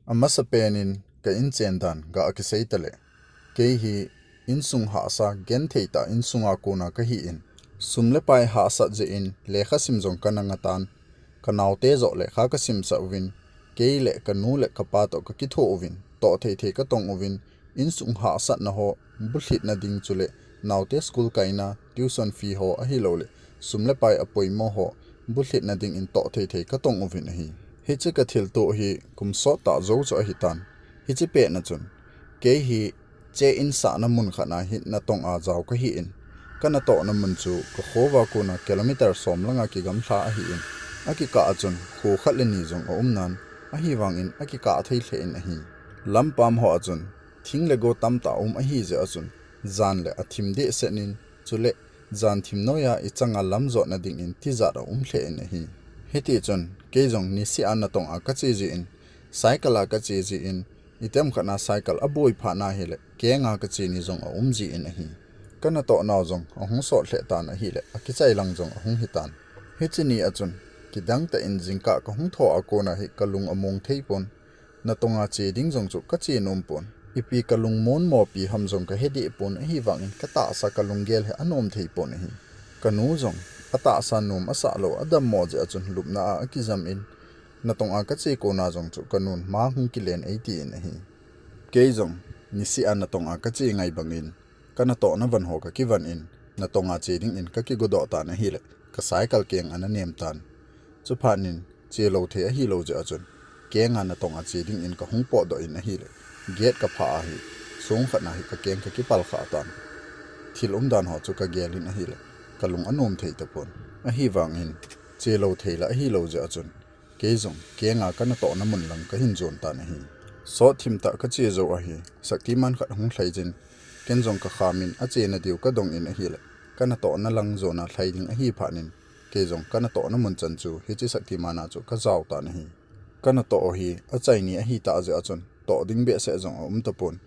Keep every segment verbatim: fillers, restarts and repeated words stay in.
Amasapen in ka inchen dan ga kisei tale. Kei hi insung hahsa genthei tah insunga kona kahi in, sum le pai hahsat jeh in lekha sim jong kana ngah tan. Ka naote joh lekha kasimsah uvin, kei le kanu le kapa toh kakitho uvin, toh thei thei katong uvin, insung hahsatna ho bulhitna ding chule naote school kaina, tuition fee ho ahilouleh sum le pai apoimo ho bulhitna dingin toh thei thei katong uvin ahi. Hiche kathilto hi kum sot tah jou chu ahitan. Hiche petna chun, kei hi che-in sahna mun khatna hi natong a jao kahi in, kanatohna mun chu kakhova kona kilometer som langa kigamlha ahi in, akikah a chun kho khat le ni jong aum nan, ahivangin akikah thei lheh in ahi. Lampam ho a chun thing le go tamtah um ahijeh a chun, jan le athim dehset in, chule jan thim noiya ichanga lam jotna dingin tijat aum lheh in ahi. Hitichun kei jong niseh a natong a kache jin, cycle a kache jin, item khatna cycle aboi phat na hile kenga kache ni jong aum jin ahi. Kanatoh nau jong ahung sot lheh tan ahile, akichai lang jong ahung hitan. Hiche ni a chun, kidang tah in jingkah kahung tho a kona hi kalung among thei pon, natonga che ding jong chu kache nom pon. Ipi kalungmon mopi ham jong kahe deh pon, ahivangin katahsa kalunggel hi anom thei pon ahi. Kanu jong atahsa nom asah lou, adammo jeh a chun lupna a akijam in, natong a kache kona jong chu kanun ma hung kilen ei tin ahi. Kei jong niseh a natong a kache ngai bangin, kanatohna van ho kakivon in, natong a che dingin kakigodoh tan ahile, ka cycle keng ana nem tan. Chuphat in, che lou thei ahilou jeh a chun, kenga natong a che dingin kahung potdoh in ahile, gate kaphah ahi, song khatna hi kakeng kakipal khah tan. Thil umdan ho chu kagel in ahile, kalung anom thei tapon. Ahivangin, che lou thei la ahilou jeh a chun, kei jong kenga kanatohna mun lang kahin jon tan ahi. Sot thim tah kache jou ahi, Shaktiman khat hung lhai jin, ken jong kakham in achena diu kadong in ahile, kanatohna lang jona lhai ding ahi phat in, kei jong kanatohna mun chan chu hiche Shaktiman a chu kajao tan ahi. Kanatoh hi achai ni ahitah jeh a chun, toh ding behseh jong aum tapon.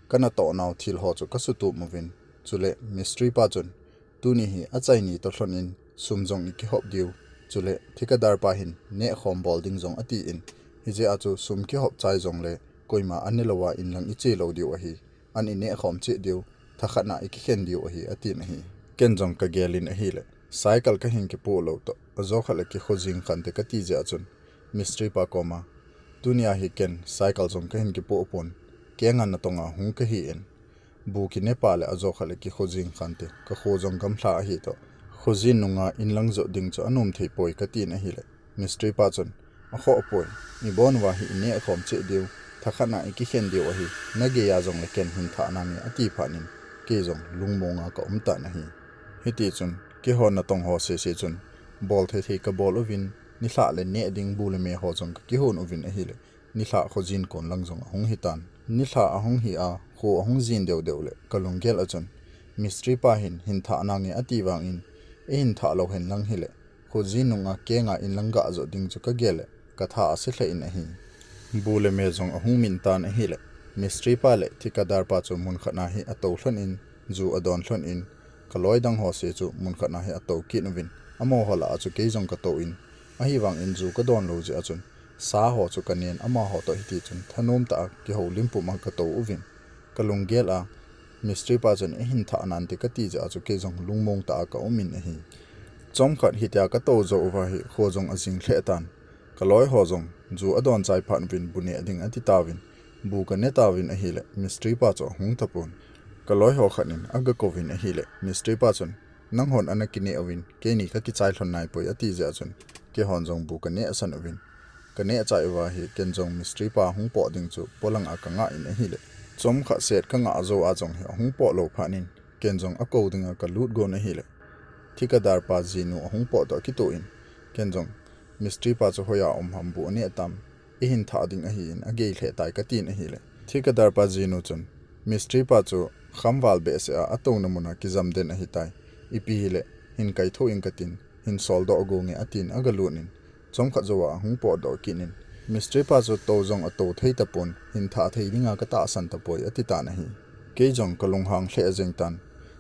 Kanatoh nau thil ho chu kasutup uvin, chule mistri pa chun, tuni hi achai ni toh lhon in sum jong ikihop diu, chule thikadar pa hin nehkhom bol ding jong ati in, hijeh a chu sum kihop chai jongle koima ane louva in lang iche lou diu ahi, an inehkhom cheh diu, thakhat na ikikhen diu ahi, atin ahi. Ken jong kagel in ahile, cycle kahin kipoh lou toh, ajo khat le kikho jing khante kati jeh a chun, mistri pa koma, tunia hi ken cycle jong kahin kipoh pon, kenga natong a hung kahi in, bu kine pa le ajo khat le kikho jing khante, kakho jong gamlha ahi toh, khojin nunga in lang jot ding chu anom thei poi katin ahile, mistri pa chun, akhoh poi, ibon uva hi inehkhom cheh diu, thakhat na ikikhen diu ahi, nageiya jongle ken hin thah nange ati phat in, kei jong lungmonga kaum tan ahi. Hitichun, keihon natong ho sese chun, bol thei thei kabol uvin, nilhah le neh ding bu le me ho jong kakihon uvin ahile, nilhah khojin kon lang jong ahung hitan. Nilhah ahung hi a, kho ahung jin deu deu le, kalunggel a chun, mistri pa hin hin thah nange ati vangin, eihin thah lou hen lang hile, khojin nunga kenga in lang gah jot ding chu kagel le, katha ase lheh in ahi. Bu le me jong ahung min tan ahile, mistri pa le thikadar pa chu mun khat na hi atou lhon in, ju adon lhon in, kaloi dang ho se chu mun khat na hi atou kit uvin, amaho lah a chu kei jong katou in, ahivangin ju kadon lou jeh a chun, sa ho chu kanen amaho toh hitichun thanom tah a kihoulim pum a katou uvin, kalunggel a, mistri pa chun eihin thah nante kati jeh a chu kei jong lungmong tah a kaum in ahi. Chomkhat hitia katou jou uva hi kho jong ajing lheh tan. Kaloi ho jong ju adon chai phat uvin bu neh ding ati tauvin, bu kane tauvin ahile, mistri pa chu ahung tapon. Kaloi ho khat in agakouvin ahile, mistri pa chun, nanghon ana kineh uvin, keini kakichai lhon naipoi ati jeh a chun, keihon jong bu kaneh san uvin, kaneh chai uva hi ken jong mistri pa hung pot ding chu polang a kangah in ahile, chomkhat set kangah jou a jong hi ahung pot lou phat in, ken jong akou dinga kalut gon ahile, thikadar pa jinu ahung potdoh kitoh in, ken jong mistri pa chu hoiya um ham, bu aneh tam, eihin thah ding ahin, agei lheh tai katin ahile, thikadar pa jinu chun, mistri pa chu khamval behseh a atouna mun a kijam den ahitai, ipi hile, hin kaitho in katin, hin soldoh gonge atin agalut in, chomkhat jouva ahung potdoh kit in, mistri pa chu tou jong atou thei tapon, hin thah thei dinga katahsan tapoi ati tan ahi. Kei jong kalunghang lheh jeng tan,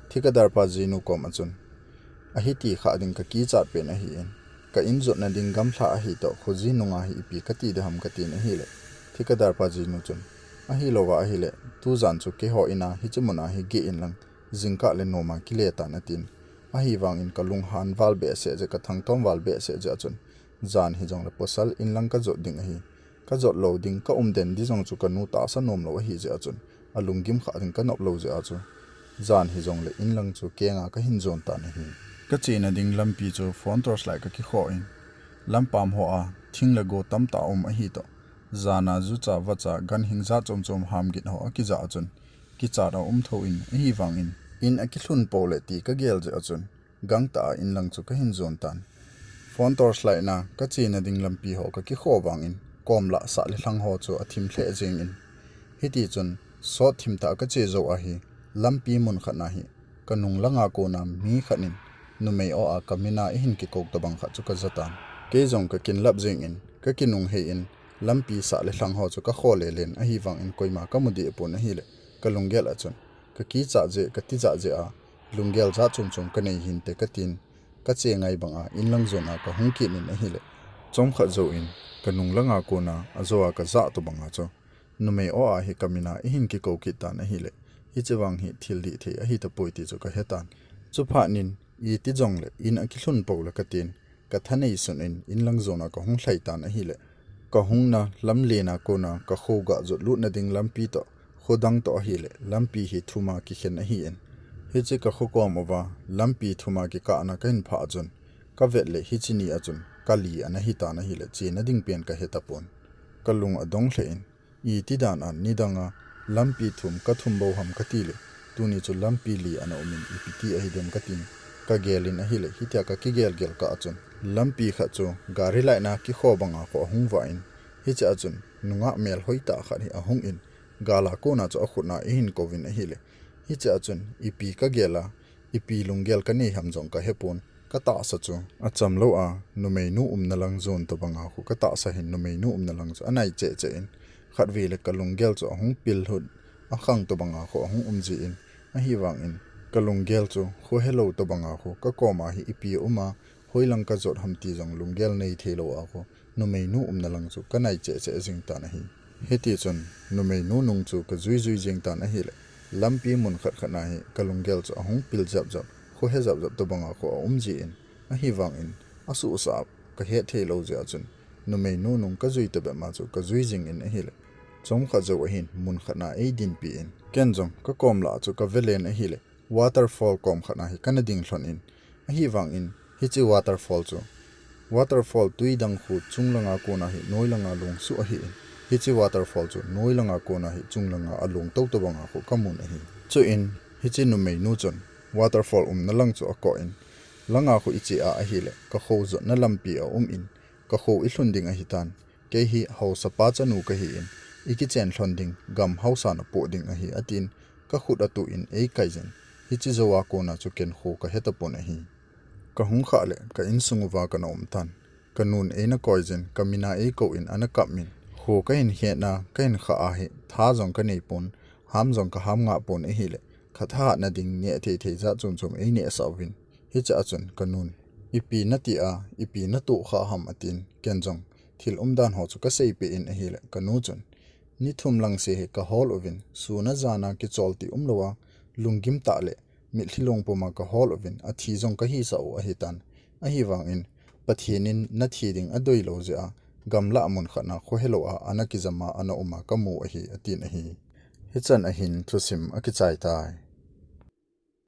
thikadar pa jinu kom a chun, ahiti khah ding kakichat pen ahin, ka in jotna ding gamlha ahi toh, khojin nunga hi ipi kati ding ham katin ahile, Ka darpa jinu chun, ahilouva ahile, tujan chu keiho in a hiche mun a hi geh in lang, jingkah le nom a kile tan atin. Ahivangin ka lunghan val behseh jeh, ka thangtom val behseh jeh a chun, jan hijongle pasal in lang ka jot ding ahi. Ka jot lou ding, ka umden di jong chu ka nu tahsa nom lou ahi jeh a chun, a lunggim khah ding ka nop lou jeh a chu, jan hijongle in lang chu kenga ka hin jon tan ahi. Ka chena ding lampi chu phone torch light ka kikhoh in, lampam ho a thing le go tamtah um ahi toh, jan a jucha vacha ganhing jat chom chom ham gin ho a kija a chun, kichat a um tho in, ahivangin in a kilhun pou le ti ka gel jeh a chun, gangtah a in lang chu ka hin jon tan. Phone torch light na ka chena ding lampi ho ka kikhoh vangin, kom lah sah le lhang ho chu a thim lheh jeng in, hiti chun sot thim tah ka che jou ahi. Lampi mun khat na hi ka nung langa kona mi khat in numei o a ka min a eihin kikou tobang khat chu ka ja tan. Kei jong ka kin lap jeng in, ka kinung hei in, lampi sah le lhang ho chu ka kho le len, ahivangin koima ka mu deh pon ahile, ka lunggel a chun, ka kichat jeh, ka tijat jeh a, lunggel jat chom chom ka nei hinte ka tin, ka che ngai banga in lang jon a ka hung kit in ahile, chomkhat jou in ka nung langa kona a jo a ka jah tobang a chu, numei o a hi ka min a eihin kikou kit tan ahile, hiche vang hi thil dih thei ahi tapoi ti chu ka he tan. Chuphat in, iti jongle in a kilhun pou le ka tin, ka thanei sun in in lang jon a ka hung lhai tan ahile, ka hungna lamlen a kona ka kho ga jot lutna ding lampi toh, kho dang toh ahile, lampi hi thum a kikhen ahi in. Hiche ka kho kom uva lampi thum a kikah na ka hin phah chun, ka vet le hiche ni a chun ka li ana hi tan ahile, chena ding pen ka he tapon. Ka lung a dong lheh in, iti dan a nidang a lampi thum ka thum bou ham ka ti le, tuni chu lampi li ana um in, ipi ti ahi dem ka tin, ka gel in ahile, hitia ka kigel gel kah a chun, lampi khat chu gari light na kikho banga kho a hung vah in, hiche a chun nungah melhoi tah khat hi a hung in, gal a kona chu a khut na eihin kou in ahile, hiche a chun ipi ka gel a, ipi lunggel ka nei ham jong ka he pon. Ka tahsa chu a cham lou a, numeinu umna lang jon tobang a khu ka tahsa hin numeinu umna lang chu a nai cheh cheh in, khatvei le ka lunggel chu a hung pil lhut, a khang tobang a khu a hung um ji in, ahivangin ka lunggel chu kho he lou tobang a khu ka kom a hi ipi a um a, hoi lang ka jot ham ti jong lunggel nei thei lou a khu numeinu umna lang chu ka nai cheh cheh jing tan ahi. Hiti chun numeinu nung chu ka jui jui jing tan ahile, lampi mun khat khat na hi ka lunggel chu a hung pil jap jap, kho he jap jap tobang a khu a um ji in, ahivangin a suhsah ka het thei lou jeh a chun, numeinu nung ka jui tabep ma chu ka jui jing in ahile, chomkhat jou ahin mun khat na ei dinpi in, ken jong ka kom lah chu ka ve len ahile, waterfall kom khat na hi ka na ding lhon in, ahivangin hiche waterfall chu, waterfall tui dang khu chung langa kona hi noi langa long suh ahi in, hiche waterfall chu noi langa kona hi chung langa a long tou tobang a khu ka mun ahi. Chuin hiche numeinu chun waterfall umna lang chu a koh in, langa khu i che a ahile, ka kho jotna lampi a um in, ka kho i lhun ding ahi tan, kei hi haosapa chanu ka hi in, i kichen lhon ding gam haosa na poh ding ahi, atin, ka khut a tuh in ei kai jin, hiche jou a kona chu ken kho ka he tapon ahi. Ka hung khah le ka insung uva ka na um tan. Ka nun ei na koi jin, ka min a ei kou in ana kap min. Kho ka hin hetna, ka hin khah a hi, tha jong ka nei pon, ham jong ka ham ngah pon ahile, ka thahatna ding neh thei thei jat chom chom ei neh sah uvin. Hiche a chun ka nun, ipi na ti a, ipi na toh khah ham atin, ken jong thil umdan ho chu ka seipeh in ahile, ka nu chun, ni thum lang se hi ka hol uvin, sun a jan a kichol ti um lou a, lunggim tah le mitlhi long pum a ka hol uvin, a thi jong ka hisah u ahi tan. Ahivangin, Pathen in na thi ding a doi lou jeh a, gamlah mun khat na kho he lou a, ana kijam a, ana um a ka mu ahi, atin ahi. Hichan ahin thusim a kichai tai.